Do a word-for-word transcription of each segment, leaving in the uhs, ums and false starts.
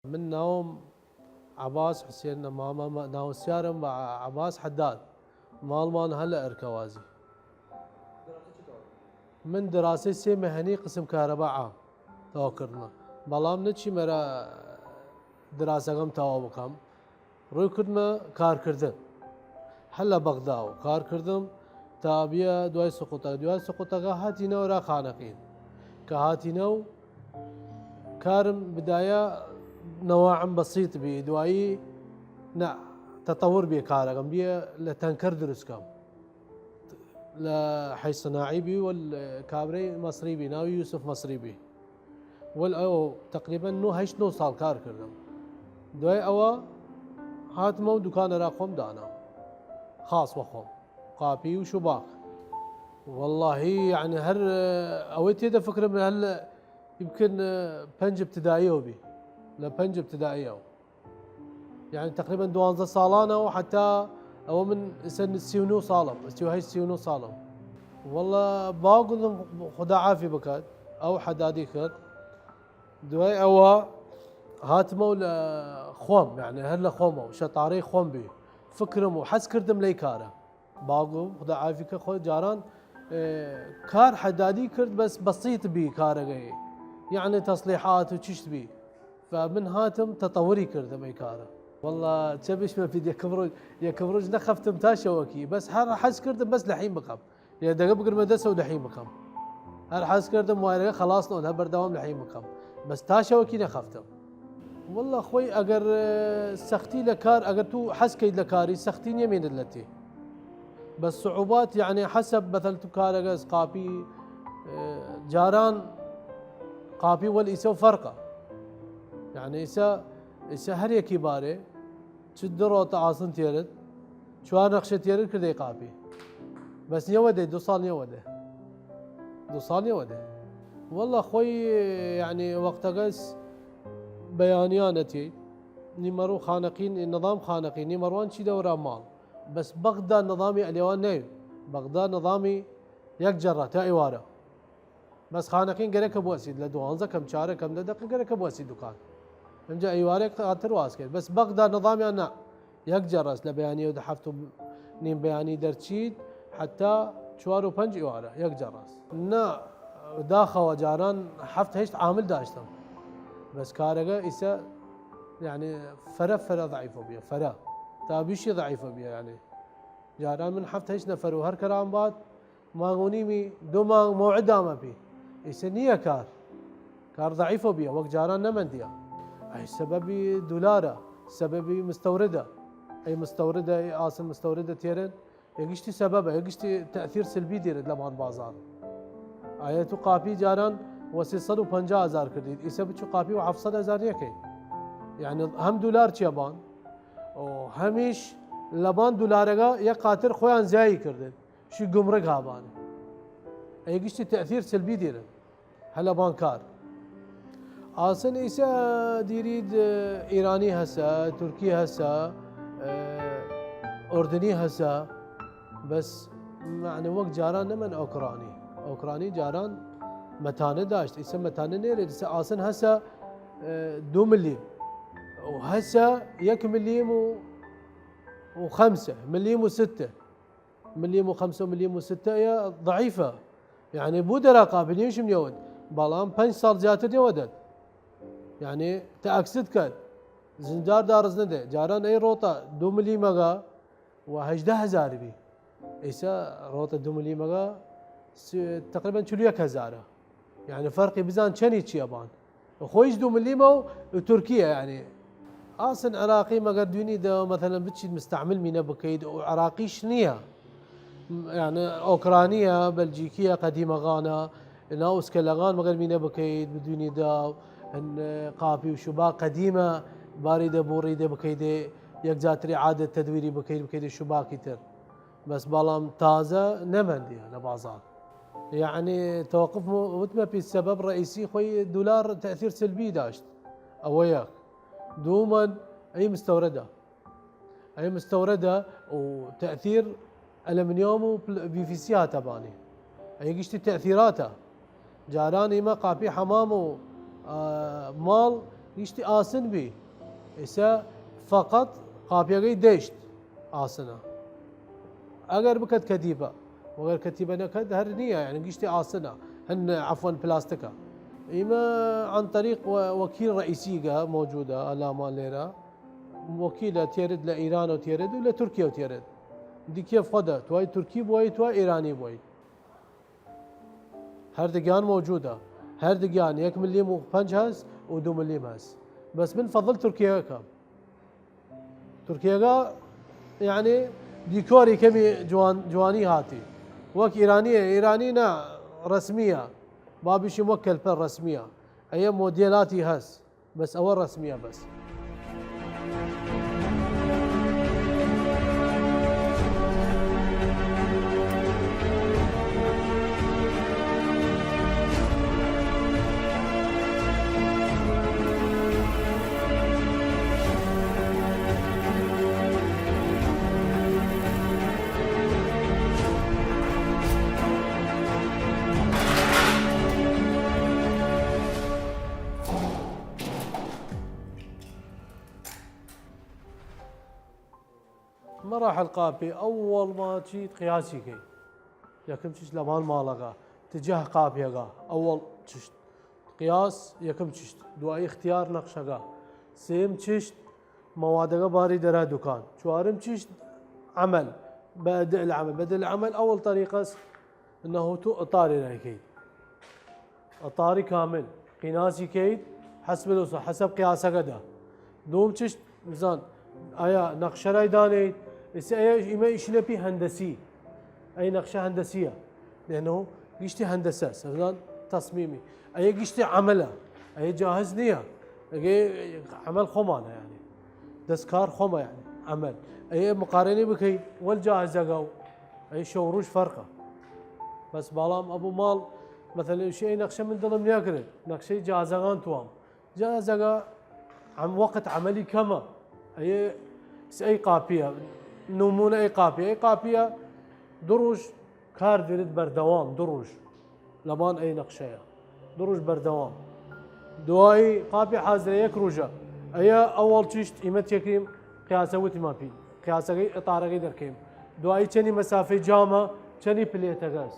من ناوم عەباس حسێن، مامە ناوسیارم بە عەباس حەداد. ماڵمان هە لە ئەرکەوازی. من دراسەی سێ مەهەنی قسم کارەبا عام تەواو کردمە، بەڵام نەچیمەرە دراسەگەم تەواو بکەم، ڕوی کردمە کارکردن. هە لە بەغدا و کار کردم تا بیە دوای سقوطەگە. دوای سقوطەگە هاتینەوە را خانەقین، کە هاتینەو کارم بدایە نەواعم بەسیط بی، دوایی نە، تەتەور بی کارەگەم، بیە لە تەنکەر دروست کەم، لە حەی سناعی بی و لە کابرەی مەسری بی، ناوی یوسف مەسری بی. وەل ئەو تەقریبەن نۆ، هەشت نۆ ساڵ کار کردم. دوای ئەوە هاتمە و دوکانە را خۆم دانام، خاص وە خۆم، قاپی و شوباک. واللهی یعنی هەر ئەوەی تێدە فکرم هەر لە، یمکن پەنج ابتدائیەوە بی، لە پەنج ابتدائیەوە. یعنی تەقریبەن دوانزە ساڵانە و حەتا ئەوە من ئسە سی و نۆ ساڵم، سی و هەشت، سی و نۆ ساڵم. واللە باوگم خودا عافی بکات، ئەو حەدادی کرد. دوای ئەوە هاتمە و لە خۆم، یعنی هەر لە خۆمەوە شەتارەی خۆم بی، فکرم و حەز کردم لەی کارە. باوگم خودا عافی کە خۆ جاران ئێ، کار حەدادی کرد، بەس بەسیط بی کارەگەی، یعنی تەسلیحات و چشت بی. فە من هاتم تەتەوری کردم ئەی کارە. واللە چە بشمە پید، یەکم ڕوژ، یەکم ڕوژ نەخەفتم تا شەوەکی، بەس هەر حەز کردم بەس لەحیم بکەم، یە دەگە بگرمە دەسە و لەحیم بکەم. هەر حەز کردم وایرەگە خەڵاس نەون، هەر بەردەوام لەحیم بکەم، بەس تا شەوەکی نەخەفتم. واللە خۆی ئەگەر ئێ، سەختی لە کار، ئەگەر تو حەز کەیت لە کاری، سەختی نیەمینت لە تی. بەس صعوبات، یعنی حەسەب مەسەلەن تو کارەگەس قاپی، ئێ، جاران قاپی وەل ئیسە و فەرقە. یعنی ئیسە، ئیسە هەر یەکی بارێ، چ دو ڕۆتە ئاسن تێرت، چوار نەخشە تێرت کردەی قاپی. بەس نیە وەدەی، دو ساڵ نیە وەدە. دو ساڵ نیە وەدە. واللە خۆی، یعنی وەختەگەس بەیانیانە تێی، نیمەڕوو خانەقین، نظام خانەقین، نیمەڕوان چی دەورا ماڵ. بەس بەغدا نظامی ئەلێوان نەیو. بەغدا نظامی یەک جەڕە تا ئیوارە. بەس خانەقین گەرەکە بوەسید لە دوانزە کەم چارە کەم دە دەقە گەرەکە بوەسید دوکان. ئەمجا ئیوارێک قاتر واز کرد. بەس بەغدا نظامیان نا. یەک جەڕەس لە بەیانیەو دە حەفت و نیم بەیانی دەرچید حەتا چوار و پەنج ئیوارە یەک جەڕەس. نا، داخەوە جاران حەفت هەشت عامل داشتم. بەس کارەگە ئیسە، یعنی، فەرە، فەرە ضعیفە بیە، فەرە. تا بیشی ضعیفە بیە، یعنی. جاران من حەفت هەشت نەفەر و هەر کەران باد، مانگ و نیمی، دو مانگ موعد دامە پی. ئیسە نیە کار. کار ضعیفە بیە، وەک جاران نەمەندیە. ئەی سەبەبی دولارە، سەبەبی مستەوردە. ئەی مستەوردە، ئەی ئاسن مستەوردە تێرن، یەگشتی سەبەبە، یەگشتی تەثیر سلبی دیرد لەبان بازار. ئایا تو قاپی جاران وە سێ سەد و پەنجا هەزار کردید، ئیسە بچو قاپی وە هەفت سەد هەزار نیەکەی. یعنی هەم دولار چیە بان، و هەمیش لەبان دولارەگە یە قاتر خۆیان زیایی کردن، شی گمرک هابانە. ئەی گشتی تەثیر سلبی دیرن هە لەبان کار. ئاسن ئیسە دیرید، ئیرانی هەسە، تورکی هەسە، ئوردنی هەسە، بەس مەعنە وەک جاران نەمەن ئۆکرانی. ئۆکرانی جاران مەتانە داشت، ئیسە مەتانە نێرێت، ئیسە ئاسن هەسە، دو ملیم. و هەسە یەک ملیم و، و خەمسە، ملیم و ستە. ملیم و خەمسە و ملیم و ستە یە ضعیفە. یعنی بو دەرا قابل نیشم نیەوەد. بەڵام پەنج ساڵ زیاتر نیەوەدەد. یعنی تە ئەکسد کەد. زنجار دارز نەدە. جاران ئەی ڕۆتە دو ملیمەگە و هەژدە هەزار بی. ئیسە ڕۆتە دو ملیمەگە س-، تقریباً چل و یەک هەزارە. یعنی فەرقی بزان چەنی چیە بان. خۆیش دو ملیمە و تورکیە، یعنی. ئاسن عراقی مەگەر دوینی دە، مەثەلەن بچید مستعمل مینە بکەید و عراقیش نییە. یعنی ئۆکرانیە، بەلجیکیە، قەدیمەغانە، نا ئوسکەلەغان مەگەر مینە بکەید بدوینی دا، هن قاپی و شوبا قەدیمە، باری دە بوڕی دە بکەید، یەک جاتری عادەت تەدویری بکەید، بکەید شوباکی تر. بەس بەڵام تازە نەمەندیە لە بازار. یعنی تەوەقف م-، وتمە پی سەبەب ڕئیسی خۆی دولار تەثیر سلبی داشت. ئەوە یەک. دوومەن ئەی مستەورەدە. ئەی مستەورەدە و تەثیر ئەلمنیۆم و پل-، بی ڤی سی هاتە بانی. ئەی گشتی تەثیراتە. جاران ئیمە قاپی حەمام و، ئا، ماڵ گیشتی ئاسن بی، ئیسە فەقەت قاپیەگەی دەیشت ئاسنە. ئەگەر بکەد کەتیبە، وەگەر کەتیبە نەکەد هەر نییە، یعنی گیشتی ئاسنە، هەن عەفوەن پلاستکە. ئیمە عن طریق وە-، وەکیل ڕەئیسیگە مەوجودە ئەلامان لێرە، وەکیلە تێرد لە ئیرانەو تێرد و لە تورکیەو تێرد. دی کێف خوەدە، توای تورکی بووی، توای ئیرانی بووی. هەردگیان مەوجودە، هەردگیان یەک ملیم و پەنج هەس و دو ملیم هەس. بەس من فەضل تورکیەگە کەم. تورکیەگە، یعنی، دیکۆری کەمی جوان، جوانی هاتی. وەک ئیرانیە، ئیرانی نا، ڕەسمیە. با بیشیم وەک کەلپە ڕەسمیە. ئەیە مۆدێلاتی هەس. بەس ئەوە ڕەسمیە بەس. مەراحل قاپی، ئەوەڵ ما چیت قیاسی کەی. یەکم چشت لەبان ماڵەگە، تجاه قاپیەگە، ئەوەڵ چشت قیاس، یەکم چشت، دوایی اختیار نەقشەگە، سێم چشت مەوادەگە باری دەرا دوکان، چوارم چشت عەمەل، بدء العمل، بدء العمل ئەوەڵ طریقەس، ئنه تو ئطاری رای کەیت. ئطاری کامل قیناسی کەیت، حسب الوسع، حسب قیاسەگە دا. دوم چشت بزان، ئایا نەقشە رای دانەیت؟ ئیسە ئەیە ئیمە ئیشینە پی هەندەسی. ئەی نەقشە هەندەسیە. لأنه گشتی هەندەسە، سەزان تصمیمی. ئەیە گشتی عەمەلە. ئەیە جاهز نییە. ئەگەی عەمەل خوەمانە، یعنی. دەسکار خوەمە، یعنی. عەمەل. ئەیە مقارنی بکەی وەل جاهزەگە و ئەی شەو روژ فەرقە. بەس باڵام ئەبوو ماڵ، مەسەلەن، شی ئەی نەخشە من دڵم نیاکرێت، نەخشەی جازەگان توام. جازەگە عەم-، وەقت عەمەلی کەمە. ئەیە س-، ئەی قاپیە، نمونە ئەی قاپیە. ئەی قاپیە دو روژ کار درد بەردەوام، دو روژ. لەبان ئەی نەخشەیە. دو روژ بەردەوام. دوایی قاپی حازرە یەک روژە. ئەیە ئەوەڵ چشت ئیمە تێکریم قیاسە وتیمان پی. قیاسەگەی ئطارەگەی دەرکەیم. دوایی چەنی مەسافەی جامە، چەنی پلێتەگەس.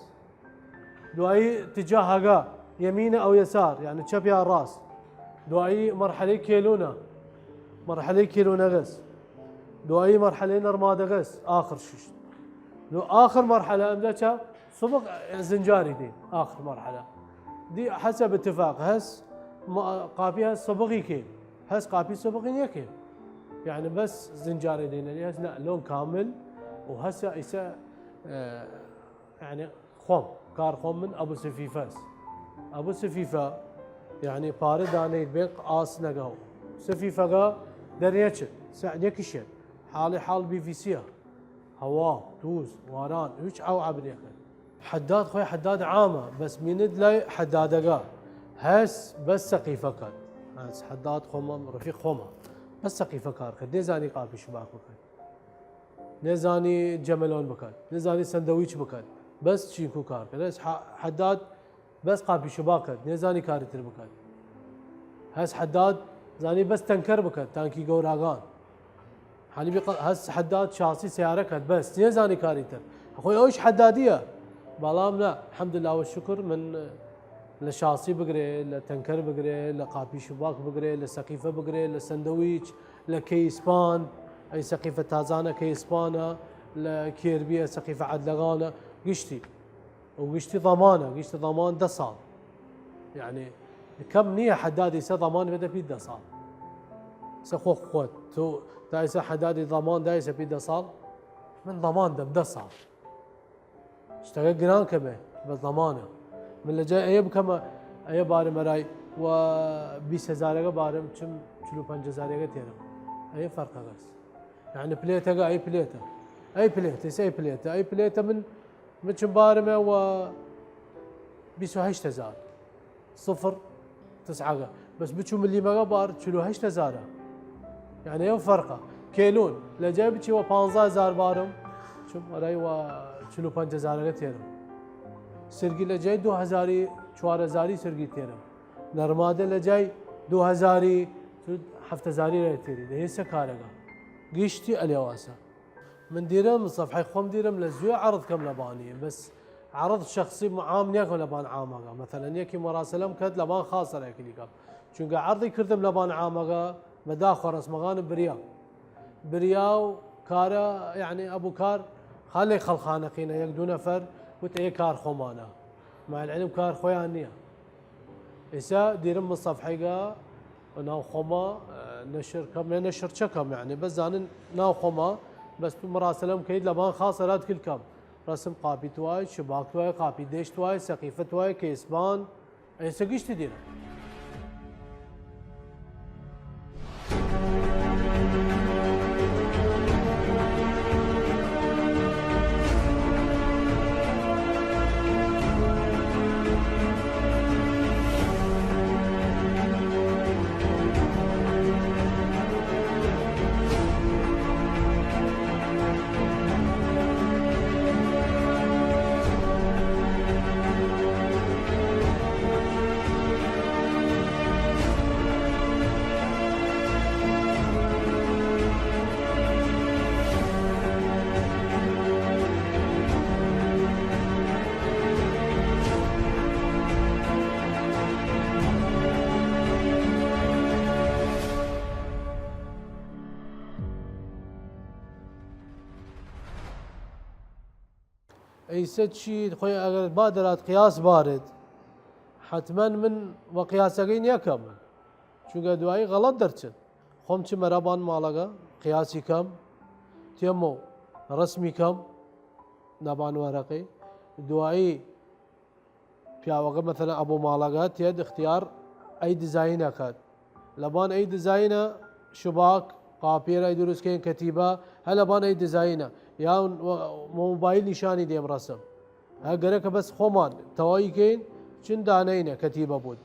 دوایی تجاهەگە، یەمینە ئەو یەسار، یعنی چەپ یا ڕاست. دوایی مەرحەلەی کێلونە، مەرحەلەی کێلونەگەس. دوایی مەرحەلەی نەرمادەگەس، ئاخر ششت. لو ئاخر مەرحەلە ئەمدە چە سبق زنجاری دێ، ئاخر مەرحەلە. دی حەسەب اتفاق هەس، ما-، قاپی هەس سبقی کێ، هەس قاپی سبقی نیەکێ. یعنی بەس زنجاری دێنەری هەس نە، لۆن کامل و هەسە ئیسە، ئە، یعنی خوەم، کار خوەم من ئەبو سفیفەس. ئەبو سفیفە، یعنی پارە دانەید بێ ئاس نەگەو. سفیفەگە دەرێچێت، سە-، نەکیشێت. حاڵی حاڵ بی ڤی سیە. هەوا، توز، واران، هیچ ئاو عەبرێکن. حەداد خوەی حەداد عامە، بەس مینت لای حەدادەگە. هەس بەس سەقیفە کەد. هەس حەداد خوەمە، ڕفیق خوەمە. بەس سەقیفە کار کەد. نێزانی قاپی شباک بکەد. نێزانی جەمەلۆن بکەد، نێزانی سەندەویچ بکەد، بەس چینکو کار کەد. هەس حە-، حەداد بەس قاپی شوبا کەد، نێزانی کاری تر بکەد. هەس حەداد زانی بەس تەنکەر بکەد، تانکی گەوراگان. حەلیبی قە-، هەس حەداد شاسی سیارە کەد، بەس نێزانی کاری تر. خوەی ئەویش حەدادیە. بەڵام نە، الحمدلله و شکر من لە شاسی بگرێ، لە تەنکەر بگرێ، لە قاپی شوباک بگرێ، لە سەقیفە بگرێ، لە سەندەویچ، لە کەیسپان، ئەی سەقیفە تازانە کەیسپانە، لە کێربیە سەقیفە عەدلەگانە، گشتی. و گشتی ضەمانە، گشتی ضەمان دە ساڵ. یعنی، کەم نییە حەدادی سە ضەمان بەدە پی دە ساڵ. سە خۆ خۆت، تو تا ئیسە حەدادی ضەمان دا ئیسە پی دە ساڵ، من ضەمان دەم دە ساڵ. شتەکە گران کەمێ، بەس ضەمانە. من لە جای ئەیە بکەمە، ئەیە بارمە رای و بیست هەزارەگە بارم، چم چل و پەنج هەزارەگە تێرم. ئەیە فەرقەگەس. یعنی پلێتەگە، ئەی پلێتە. ئەی پلێتە، ئیسە ئەی پلێتە. ئەی پلێتە من، من چم بارمە و بیست و هەشت هەزار. سفر تسعەگە. بەس بچوو ملیمەگە بار چل و هەشت هەزارە. یعنی ئەو فەرقە. کێلون، لە جای بچی وە پانزە هەزار بارم، چم ئەرای وە چل و پەنج هەزارەگە تێرم. سرگی لە جای دو هەزاری، چوار هەزاری سرگی تێرم. نەرمادە لە جای دو هەزاری، تو هەفتەزاری رای تیری دە هێسە کارەگە گیشتی ئەلێواسە. من دیرم سەفحەی خوەم دیرم لە زوێ عەرض کەم لە بانی، بەس عەرض شەخسی عام نیەکەم لە بان عامەگە. مەسەلەن یەکی مەراسەلەم کەت لە بان خاسە رای کلیکەم. چونگە عەرضی کردم لە بان عامەگە، بە داخوە رەسمەگان بریا. بریا و کارە، یەعنی ئەبوو کار خالێ خەڵخانەقینە یەک دوو نەفەر وت ئێ کار خوەمانە. مع العلم کار خوەیان نیە. ئیسە دیرم من سەفحەیگە ناو خوەما، ئە، نەشر کەم، یا نەشر چەکەم، یەعنی بەس زانن ناو خوەما، بەس تو مەراسەلەم کەید لە بان خاسە راد کل کەم. رەسم قاپی توای، شباک توای، قاپی دێش توای، سەقیفە توای، کێسبان، ئێسە گشتی دیرە. ئەیسە چی خوەی ئەگەر با دەرات قیاس بارێت، حەتمەن من وە قیاسەگەی نیەکەم، چونگە دوایی غەڵەت دەرچن. خوەم چمە رەبان ماڵەگە، قیاسی کەم، تێمە و رەسمی کەم، نەبان وەرەقەی. دوایی پیاوەگە مەسەلەن ئەبوو ماڵەگە تێد اختیار ئەی دیزاینە کەد. لەبان ئەی دیزاینە شباک، قاپیەر ئەی دروست کەین، کەتیبە، هە لەبان ئەی دیزاینە. یا مۆبایل نیشانی دێم رەسم. هە گەرەکە بەس خوەمان تەوایی کەین، چن دانەینە کەتیبە بوود.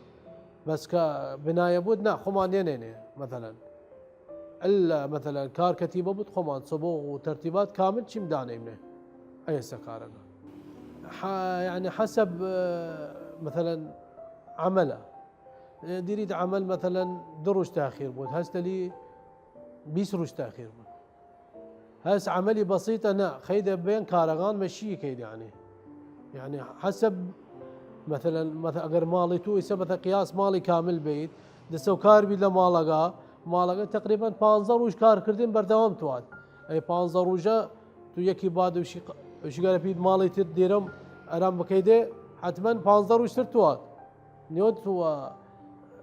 بەس کە بنایە بوود، نا، خوەمان نێنێنێ، مەسەلەن. ئەللا مەسەلەن کار کەتیبە بوود خوەمان، سبوغ و تەرتیبات کامل چیم دانەیمنێ. ئەیسە کارەگە. ح-، یەعنی حەسەب، ئە، مەسەلەن عەمەلە. ئە، دیریت عەمەل مەسەلەن دو رووژ تاخیر بوود، هەستەلی بیس رووژ تاخیر بوود. هەس عەمەلی بەسیتە نە، خەیدە بێن کارەگان مەشی کەید یەعنی. یەعنی حەسەب مەسەلەن، مەسە-، ئەگەر ماڵی تو ئیسە مەسە قیاس ماڵی کامل بێید، دەسەو کار بید لە ماڵەگە، ماڵەگە تەقریبەن پانزە رووژ کار کردن بەردەوام تواد. ئەی پانزە رووژە تو یەکی باد وشی ق-، وشی گەرە پید ماڵی تر دیرم ئەرام بکەیدێ، حەتمەن پانزە رووژ تر تواد. نیۆت وە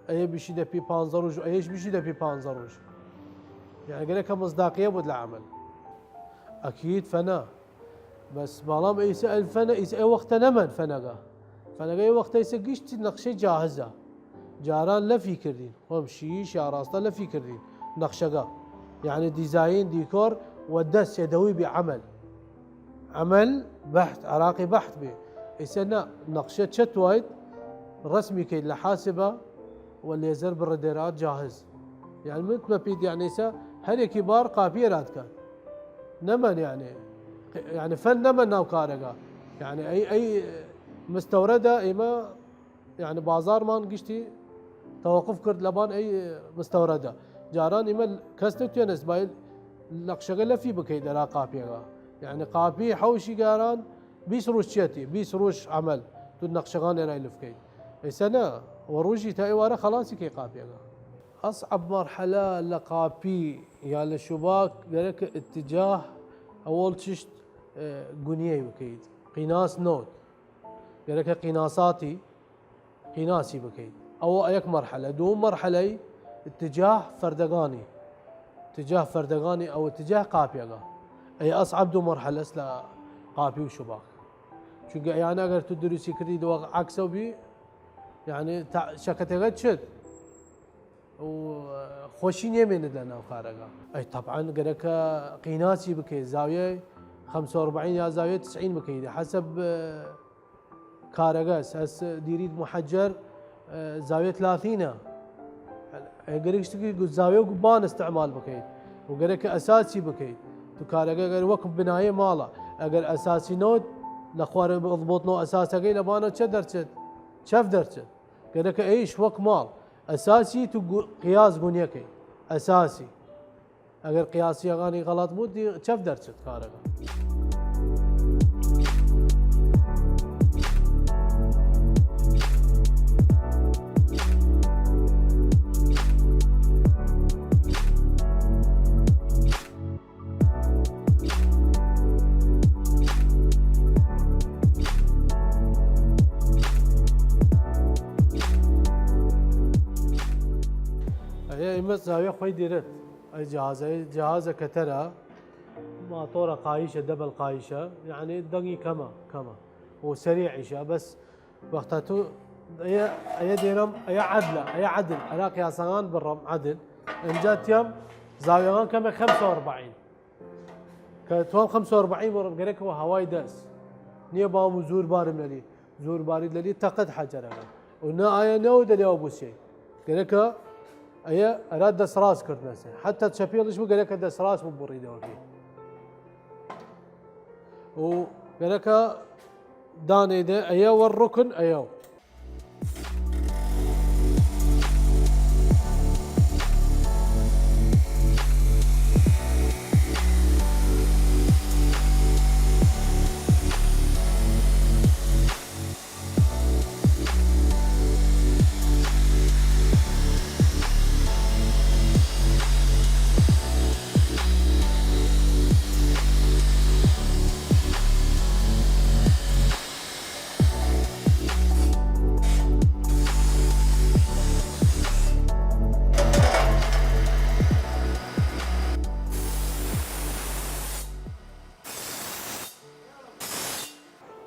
ئەیە بشی دەپی پانزە رووژ، ئەیش بشی دەپی پانزە رووژ. یەعنی گەرەکە مصداقیە بوود لە عەمەل. ئەکید فەنە. بەس بەڵام ئیسە ئەل فەنە، ئیسە ئەی وەختە نەمەن فەنەگە. فەنەگە ئەی وەختە ئیسە گشتی نەخشەی جاهزە. جاران لەفی کردین. خوەم شیش یا راستە لەفی کردین. نەخشەگە. یەعنی دیزاین، دیکۆر و دەس یەدەوی بی عەمەل. عەمەل بەحت، عراقی بەحت بێ. ئیسە نە، نەخشە چە توایت رەسمی کەید لە حاسبە و لێزەر بڕدێرات جاهز. یەعنی من مەپید یەعنی ئیسە هەر یەکی بار قاپیە راد کات. نەمەن یەعنی، یەعنی فەن نەمەن ناو کارەگە. یەعنی ئەی، ئەی مستەورەدە ئیمە یەعنی بازارمان گشتی تەوەقف کرد لەبان ئەی مستەورەدە. جاران ئیمە کەس نەتوێنست بایل نەخشەگە لەفی بکەید ئەرا قاپیەگە. یەعنی قاپی حەوشی گاران بیس رووژ چیەتی، بیس رووژ عەمەل تو نەخشەگان ئێرای لفکەید. ئیسە نە، وە رووژی تا ئێوارە خەڵاسی کەی قاپیەگە. ئەسعەب مەرحەلە لە قاپی یا لە شوباک گەرەکە ئتجاه ئەوەڵ چشت، ئێ، گونیەی بکەید. قیناس نۆت. گەرەکە قیناساتی قیناسی بکەید. ئەوە یەک مەرحەلە. دووم مەرحەلەی اتجاه فەردەگانی. اتجاه فەردەگانی ئەو اتجاه قاپیەگە. ئەی ئەسعەب دوو مەرحەلەس لە قاپی و شوباک. چونگە ئەیانە ئەگەر تو دروستی کردی دو عەکسەو بی، یەعنی تا-، شەکەتەگە چت. و خوەشی نێمێنێد لە ناو کارەگە. ئەی طبعاً گەرەکە قیناسی بکەی، زاویەی خەمسە و ئەربەعین یا زاویەی تسعین بکەی، حەسەب، ئە، کارەگەس، هەس دیرید محەجەر، ئە، زاویە تلاتینە. ئەی گەرەک شتکی گو-، زاویە گوبان استعمال بکەیت و گەرەکە ئەساسی بکەیت. تو کارەگە گەر وەک بنایە ماڵە، ئەگەر ئەساسی نەوت لە خوارە بۆتنەوە ئەساسەکەی لە بانە چە دەرچێت؟ چەف دەرچێت. گەرەکە ئەیش وەک ماڵ. ئەساسی تو گو-، قیاس گونیە کەی. ئەساسی. ئەگەر قیاسیەگانی غەڵەت بوود، دی چەف دەرچد کارەگە. ئەیە ئیمە زاویە خوەی دیرت. ئەی جهازە، ئەی جهازە کەتەرە، ماتۆرە قایشە، دەبەل قایشە، یعنی دەنگی کەمە، کەمە. و سەریعیشە، بەس وەختە تو ئەیە، ئەیە دێرم، ئەیە عەدلە، ئەیە عەدل، ئەرا قیاسەگان بڕم عەدل. ئەمجا تیەم زاویەگان کەمێ خەمسە و ئەربەعین. کە توام خەمسە و ئەربەعین بڕم، گەرەکەوە هەوای دەس. نییە باوم و زور بارم لەلی، زور بارید لەلی تەقەت حەجەرەگە. و نا ئایا نەو دەلیاو بوسیەی. گەرەکە ئەیە ئەرا دەسڕاس کردنەسێ. حتی چەپیڵیش بو گەرەکە دەسڕاس ببڕیدەوە پێ. و گەرەکە دانێدە ئەیە وە ڕوکن ئەیەو.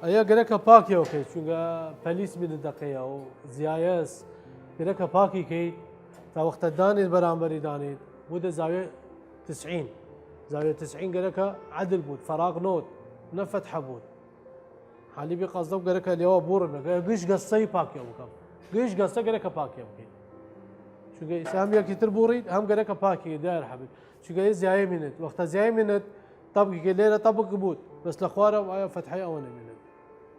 ئەیە گەرەکە پاکیەوە کەی، چونکە پەلیس مینت دەقەیە و زیایەس گەرەکە پاکی کەی تا وەختە دانێت بەرامبەری دانێت بودە زاویە تسعین. زاویە تسعین گەرەکە عەدل بود، فەراق نۆت، نە فەتحە بود. حالی بی قەزدەم گەرەکە لێوە بوڕم، گەرە گشت گەستەی پاکیەوە بکەم. گشت گەستە گەرەکە پاکیە بکەین. چونکە ئیسە هەم یەکیتر بوڕید، هەم گەرەکە پاکی دایر حەبید. چونکە ئێ زیایە مینت، وەختە زیایە مینت، طبقی کە لێرە طبق بود، بەس لە خوارە ئایا فەتحەی ئەوە نەمینت.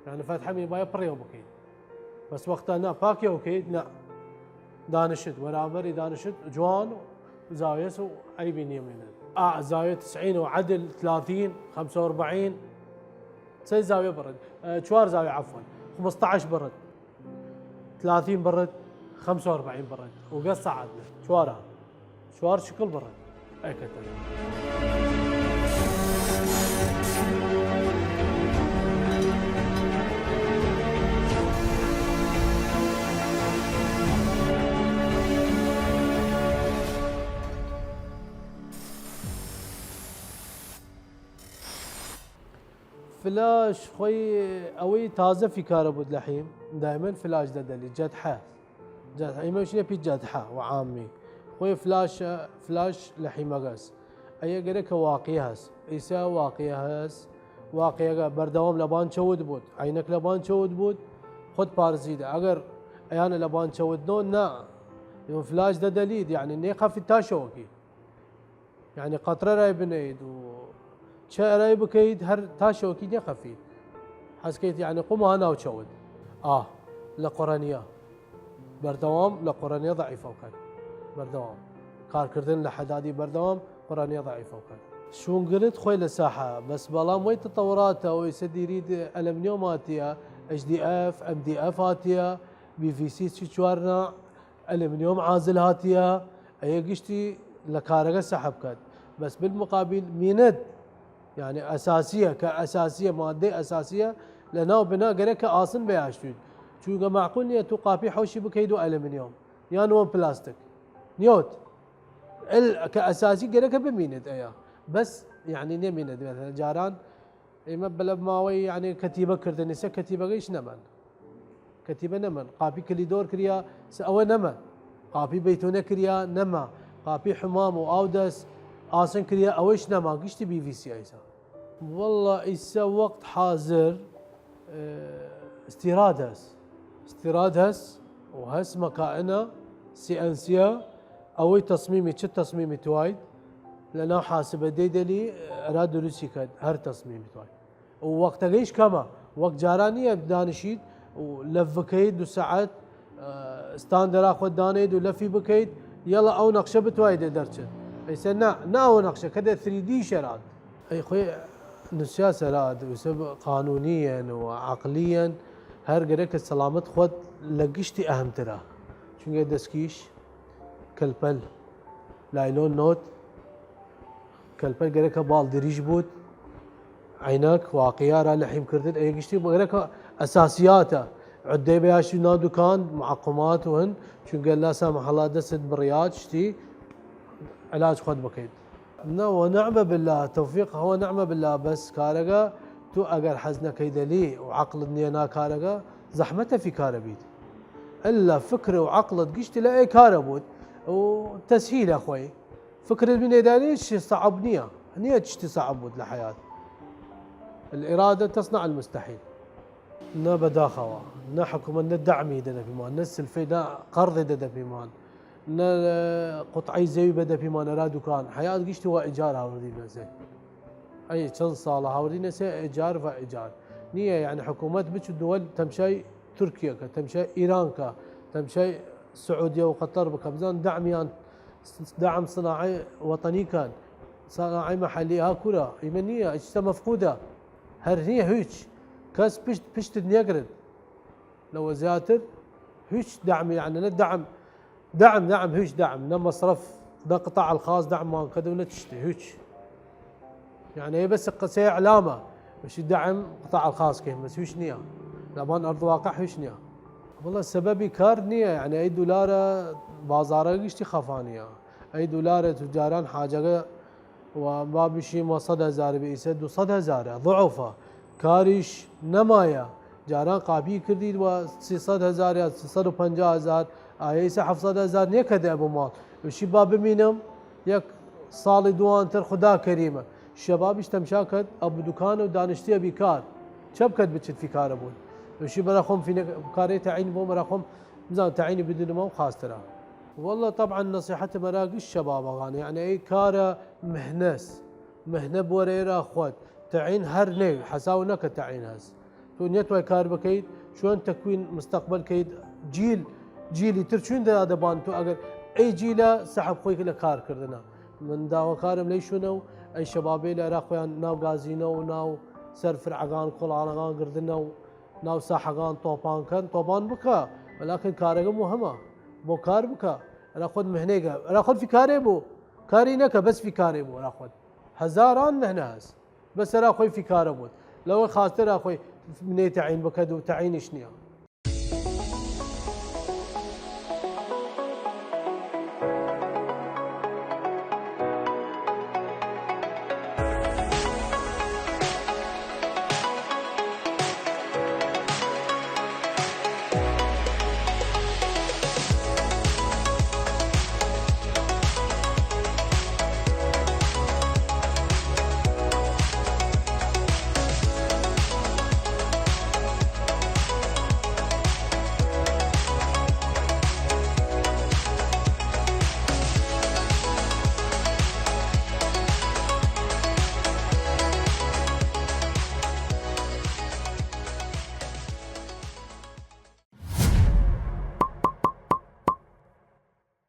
یعنی فەتحە مین باە پڕیەوە بکەیت. بەس وەختە نا پاکیەوە کەیت، نا. دانشت، وەرامبەری دانشت جوان و زاویەس و عیبی نیە مینت. ئا، زاویە تسعین و عەدل، تلاتین، خەمسە و ئەربەعین. سەی زاویە بڕت. ئە، چوار زاویە، عەفوەن. خمستاش بڕت. تلاتین بڕت، خەمسە و ئەربەعین بڕت. و گە سەعات نە. چوارە. چوار شکڵ بڕت. ئەکەتە. فلاش خوەی ئەوەی تازە فیکارە بود لە حیم، دایمەن فلاش دەدەلی، جەدحە. جەدحە، ئیمە وشینە پی جەدحە و عامی. خوەی فلاش، فلاش لە حیمەگەس. ئەیە گەرەکە واقعی هەس. ئیسا واقعی هەس. واقعیەگە بەردەوام لەبان چەود بود. عینەک لەبان چەود بود. خود پارزیدە. ئەگەر ئەیانە لەبان چەود نۆ، نا. ئیمە فلاش دەدەلید، یعنی نێخەفی تا شەوەکی. یعنی قەترە رای بنەید و چە ئەرای بکەید، هەر تا شەوەکی نێخەفید. حەز کەید یعنی قوم ها ناو چەود. ئاه، لە قڕەنیە. بەردەوام لە قڕەنیە ضعیفەو کەن. بەردەوام. کارکردن لە حەدادی بەردەوام قڕەنیە ضعیفەو کەن. شوون گرت خوەی لە ساحە، بەس بەڵام وەی تەتەوڕاتە، وەی سە دیرید ئەلمنیۆم هاتیە، ئەچ دی ئەف، ئەم دی ئەف هاتیە، بی ڤی سی چی چوارنە، ئەلمنیۆم عازل هاتیە، ئەیە گشتی لە کارەگە سەحب کەد. بەس بالمقابل مینەت، یعنی ئەساسیە، کە ئەساسیە، مادەی ئەساسیە، لە ناو بنا گەرەک کە ئاسن بەیاشتوید. چونکە معقول نیە تو قاپی حەوشی بکەید و ئەلمنیۆم، یان وەن پلاستیک. نیۆت. ال-، کە ئەساسی گەرەکە بمینێت ئەیە. بەس، یعنی نەمینێت. مەسەلەن جاران ئیمە بەلە ماوەی، یعنی، کەتیبە کردنی سە کەتیبەگەیش نەمەن. کەتیبە نەمەن. قاپی کلیدۆر کریا سە ئەوە نەمەن. قاپی بەیتۆنە کریا نەما. قاپی حمام و ئاو دەس ئاسن کریا ئەوەیش نەما. گشتی بی ڤی سی ئایسا. واللە ئیسە وەقت حازر، ئە، استیراد هەس. استیراد هەس و هەس مەکائنە سی ئەن سیە ئەوەی تەسمیمی، چ تەسمیمی تواید لە ناو حاسبە دەیدەلی ئەرا دروستی کەد هەر تەسمیمی تواید. و وەختەگەیش کەمە، وەک جاران نییە دانشید و لەڤ بکەید دو سەعەت، ئە، ستاندەرا خوەد دانەید و لەفی بکەید، یەڵە ئەو نەقشە بتواید دەرچن. ئەیسە نا، نا ئەو نەقشە کە دە ثری دی شەرات. ئەی خوەی نوسیاسە راد، وسە قانونیەن و عەقلیەن، هەر گەرەکە سەلامەت خوەد لە گشتی ئەهمترە. چونگە دەسکیش، کەلپەل، لایلۆن نۆت، کەلپەل گەرەکە باڵ دریژ بوود، عەینەک، واقیە، را لە حیم کردن، ئەی گشتی گەرەکە ئەساسیاتە. عدەی بەیاشی ناو دوکان، معقمات و هن، چونگە لاسا محەڵا دەست بڕیات شتی علاج خوەد بکەید. نە، وە نعمە بالله، تەوفیق هەوە نعمە بالله، بەس کارەگە تو ئەگەر حەز نەکەیدەلی و عەقڵت نیە نا کارەگە، زەحمەتە فی کارە بید. ئللا فکر و عەقڵت گشتی لە ئەی کارە بوود و تەسهیلە خوەی. فکرت بینێدانی چی صعب نیە، نیە چشتی صعب بوود لە حیات. الإرادة تصنع المستحيل. نە بەداخەوە، نە حکومەت نە دەعمی دەدە پیمان، نە سلفەی، نە قەرضێ دەدە پیمان، نە قوتعەی زەوی بەدە پیمان ئەرا دوکان. حیات گشتی وە ئیجار هاوردی نەسێ. ئەی چەند ساڵە هاوردی نەسێ ئیجار و ئیجار. نیە، یعنی حکومەت بچ دول تەمشای تورکیە کە، تەمشای ئیران کە، تەمشای سعودیە و قەتەر بکە، بزان دەعمیان، دەعم صناعەی وەتەنی کەن، صناعەی محەلی ها کورە، ئیمە نیە، ئیچتە مەفقودە. هەر نیە هیچ. کەس پشت، پشتت نیەگرن. لەوە زیاتر هیچ دەعم، یعنی نە دەعم، دەعم، دەعم، هیچ دەعم، نە مەسرەف، نە قطاع الخاص دەعمان کەدە و نە چشتی، هیچ. یعنی ئەی بەس قسەی ئیعلامە، بەشی دەعم قطاع الخاص کەیم، بەس هیچ نیە. لەبان ئەرد واقع هیچ نیە. وەڵا سەبەبی کار نیە، یعنی ئەی دولارە بازارە گشتی خەفانیە. ئەی دولارە تو جاران حاجەگە و با بشیم وە سەد هەزار بی، ئیسە دو سەد هەزارە، ضعفە. کاریش نەمایە. جاران قاپی کردید وە سێ سەد هەزار یا سێ سەد و پەنجا هەزار، ئایە ئیسە هەفت سەد هەزار نیەکەدە بۆ ماڵ. وشی با بمینم یەک ساڵی دوانتر خدا کەریمە. شەبابیش تەمشا کەد ئەبو دوکانە و دانشتی ئەبی کار. چە بکەد بچد فی کارە بوون. وشی بەرا خۆم فی نەک-، کارەی تەعین بۆم بەرا خۆم بزان تەعینی بدنمە و خاسترە. والله طبعا نەسیحەتم ئەرا گشت شەبابەگان، یعنی ئەی کارە مهنەس، مهنە بوەرە ئێرا خوەد، تەعین هەر نەی، حەساو نەکە تەعین هەس. تو نیەتوای کار بکەید، چۆن تەکوین مستەقبەل کەید، جیل، جیلی تر چوین دەدا دەبان تو ئەگەر ئەی جیلە سەحب خوەی لە کار کردنە. من داواکارم لەی شوونە و ئەی شەبابەی لە ئێرا خوەیان ناو گازینە و ناو سەر فرعەگان، کۆڵانەگان گردنە و ناو ساحەگان تۆپان کەن، تۆپان بکە، وەلاکن کارەگە موهمە، بۆ کار بکە، ئەرا خوەد مهنەیگە، ئەرا خوەد فی کارێ بوو، کاری نەکە، بەس فی کارێ بوو، ئەرا خوەد. هەزاران مهنە هەس، بەس ئەرا خوەی فی کارە بوود، لەوە خاستر ئەرا خوەی منێ تەعین بکەد و تەعینیش نیە.